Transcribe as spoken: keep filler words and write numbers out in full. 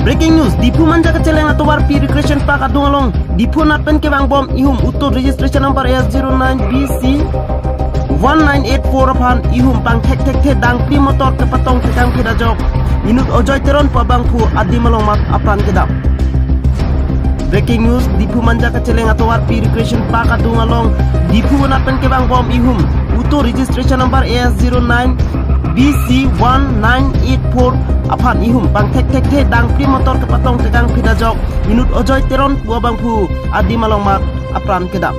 Breaking news, Diphu Manja kacheleng atovarpi Recreation Park adung along Diphu anat pen kevangbom ihum auto registration number S zero nine B C one nine eight four aphan ihum pangthek thekthe dangpi motor kepatong tekang phit ajok inut Ajoy Teron pu abangphu adim along mat apran kedam. Breaking news, Diphu Manja kacheleng atovarpi Recreation Park adung along Diphu anat pen kevangbom ihum auto registration number S zero nine B C one nine eight four aphan ihum pangthek thekthe dangpi motor kepatong tekang phit ajok inut Ajoy Teron pu abangphu adim along mat apran kedam.